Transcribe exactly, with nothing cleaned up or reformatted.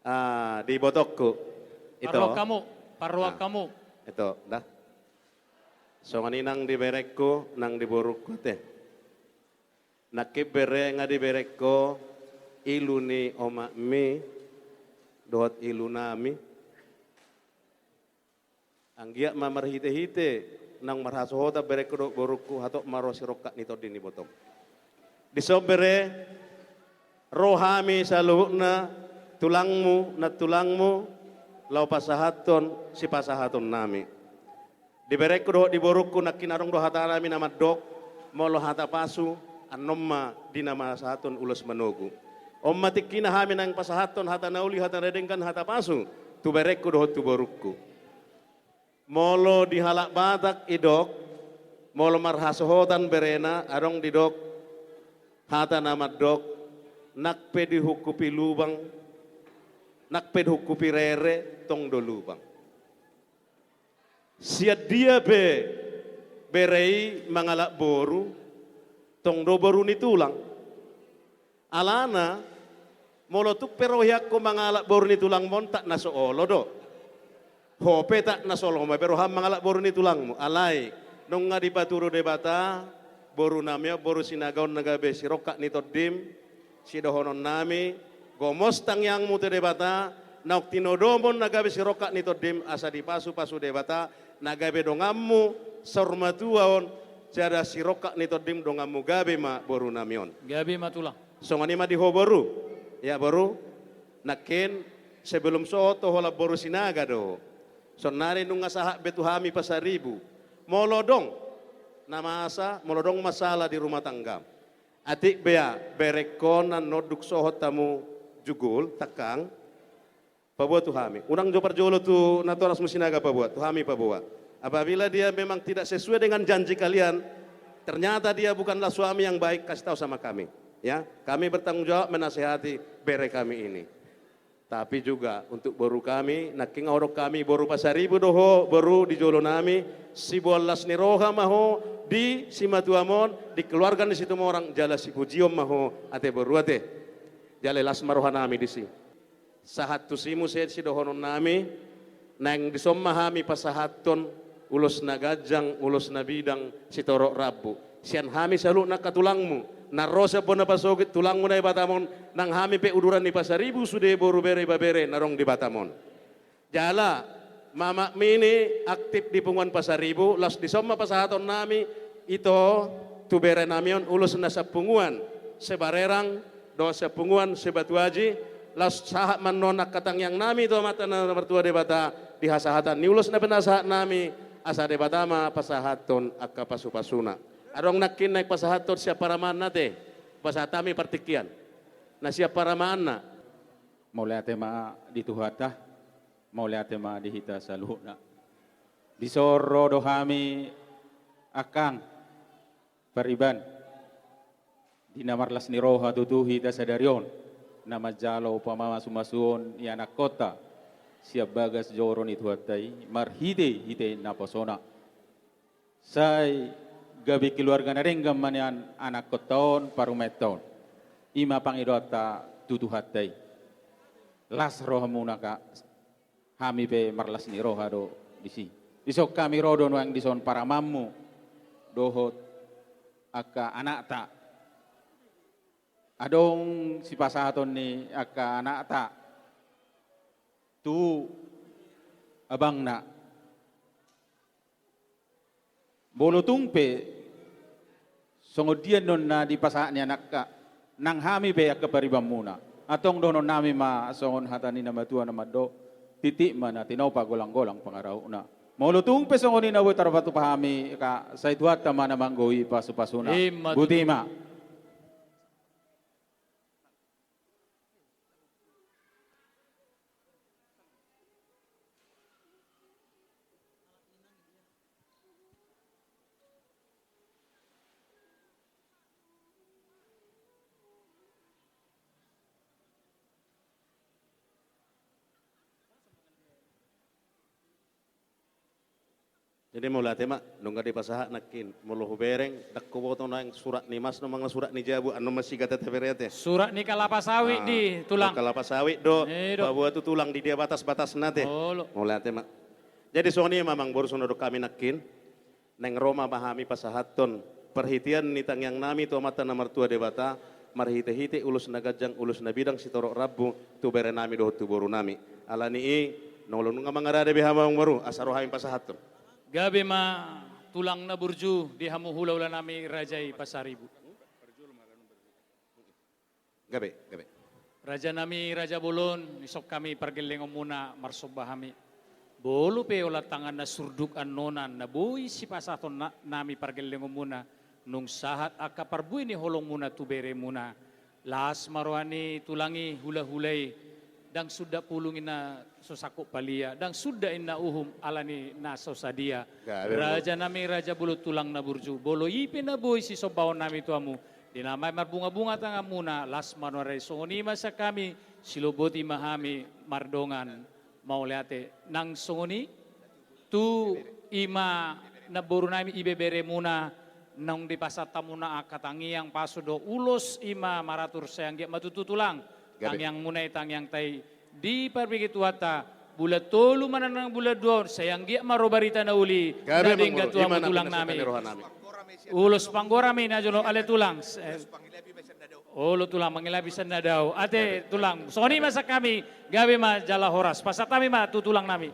Ah, di ibotongku. Ito. Parrohahon hamu, parrohahon hamu. Ito, da. Songon i nang di berengku, nang di borungku ate. Nangkin bere, nga di bereng ho ilu ni omakmi dohot ilunami. Anggiat ma marhitehite naung marhasohotan berengku dohot borungku, hatop ma ro sirongkap ni tondi ni ibotongku. Dison bere, ro hami saluhutna, tulangmu, nantulangmu, laho pasahathon sipasahatonnami. Di berengku dohot di borungku nangkin adong do hatanami na mandok, molo hata pasu, annon ma di na masahathon ulos manogu. On ma tingkina hami naeng pasahathon hata na uli, hata na denggan, hata pasu, tu berengku dohot tu borungku. Molo di halak Batak didok, molo marhasohotan berena, adong didok hata na mandok, nang pe dihungkupi lubang, nang pe dihungkupi rere, tong do lubang. Sian dia pe bere i mangalap boru, tong do boru ni tulang. Alana, molo tung pe ro hian ho mangalap boru ni tulangmon, tak na so olo do. Ho pe tak na so olo, ho ma pe roham mangalap boru ni tulangmu. Alai, nunga dipatudu Debata borunami on, boru Sinaga on na gabe sirongkap ni tondim, sidohononnami, gomos tangiangmu tu Debata, naung tinodomon na gabe sirongkap ni tondim, asa dipasupasu Debata na gabe donganmu saur matua on, jala sirongkap ni tondim donganmu gabe ma borunami on. Gabe ma tulang. Songon i ma di ho boru. Ya boru, nangkin sebelum sohot ho holan boru Sinaga do ho. Saonari nunga sahat be tu hami Pasaribu. Molo adong na masa, molo adong masalah di rumah tanggam, atik bea berengkon annon dung sohot hamu jugul, tangkang, paboa tu hami. Unang jo parjolo tu natorasmu Sinaga paboa, tu hami paboa. Apabila dia memang tidak sesuai dengan janji kalian, ternyata dia bukanlah suami yang baik, kasih tahu sama kami. Ya, kami bertanggung jawab menasehati bere kami ini. Tapi juga untuk boru kami, nangkin adong hami boru Pasaribu do ho, boru di jolonami, siboan las ni roha ma ho di simatuam on, di keluarga ni Situmorang, jala sipujion ma ho, ate boru ate. Jala las ma rohanami disi. Sahat tusi muse sidohononnami, naeng dison ma hami pasahathon ulos na ganjang, ulos na bidang, sitorop rambu. Sian hami saluhutna angka tulangmu, na ro sian bona pasogit, tulangmu na di Batam on, nang hami pe uduran ni Pasaribu sude, boru, bere, ibebere na adong di Batam on. Jala, mamakmi i aktif di punguan Pasaribu, laos dison ma pasahatonnami, ito, tu berenami on ulos na sian punguan Sibarerang, dohot sian punguan Sibatu Aji, laos sahat ma annon angka tangiangnami tu Amanta na martua Debata, di hasahatan ni ulos na pinasahatnami, asa Debata ma pasahathon angka pasupasuna. Adong nangkin naeng pasahathon sian paramaanna ate, pasahat hami partingkian. Na sian paramaanna. Mauliate ma di Tuhanta, mauliate ma di hita saluhutna. Dison ro do hami angkang pariban, di na marlas ni roha tutu hita sadari on, na manjalo pamasumasuon ni anakkonta, sian bagas joro ni Tuhanta i, marhitehite naposona. Sai gabe keluarga na denggan ma nian anakkonta on, parumaenta on. I ma pangidoanta tu Tuhanta i. Las rohamuna angka, hami pe marlas ni roha do disi. Dison hami ro do nuaeng dison paramaanmu dohot angka anakta. Adong sipasahaton ni angka anakta tu abangna. Molo tung pe songon dia annon na dipasahat ni anakta, nang hami pe angka paribanmuna. Antong dohononnami ma songon hata ni na matua na mandok, titik ma na tinopa, golanggolang pangarahutna. Molo tung pe songon i na boi tarpatupa hami, angka, sai Tuhanta ma na manggohi pasupasuna. Ima tutu. Botima. Jadi mauliate ma, nunga dipasahat nangkin. Molo hubereng, ndang huboto naeng surat ni mas, nuaeng manang surat ni jabu, annon ma sigata taberete. Surat ni kalapa sawit di, Tulang. Kalapa sawit do. Paboa tu Tulang di dia batas-batasna te. Mauliate ma. Jadi songon i ma, Amangboru, songon na didok hami nangkin. Naeng ro ma hami pasahathon parhitean ni tangiang nami tu Amanta na martua Debata, marhite-hite ulos na ganjang, ulos na bidang, sitorop rambu tu bere nami dohot tu boru nami. Ala ni i, nunga mangarade be hamu, Amangboru, asa ro hami pasahathon. Gabe ma, Tulang na burju, di hamu hula-hula nami raja i Pasaribu. Gabe, gabe. Raja nami, raja bolon, dison hami pargellengonmuna marsomba hami. Molo pe holan tangan na surduk annon na boi sipasahaton na-, nami pargellengonmuna, nunga sahat angka parbue ni holongmuna tu beremuna. Las ma roha ni Tulang i, hula-hula i, ndang suda pulung inna so sangkot palia, ndang suda inna uhum ala ni na so sadia. Gabe, Amangboru. Raja nami, raja bolon, Tulang na burju, molo i pe na boi sisombaon nami tu hamu, di na marbunga-bunga tanganmuna, las ma roha i. Songon i ma sian hami, siloboti ma hami mardongan mauliate. Nang songon i, tu i ma namboru nami, ibeberemuna, naung dipasahat hamuna angka tangiang, pasu dohot ulos, i ma maratur, sai anggiat ma tutu, Tulang. Gabe. Tangiangmuna i, tangiangta i, diparbege Tuhanta, bulan tolu manang bulan dua on, sai anggiat ma ro barita na uli, gabe, na denggan, Amangboru, tu hamu, Tulang nami. Ulos panggoar ma i na jolo, ale Tulang. Olo, Tulang, mangilapi sian na dao. Ate, gabe, Tulang. Songon i ma sian hami, gabe ma jala horas. Pasahat hami ma tu Tulang nami.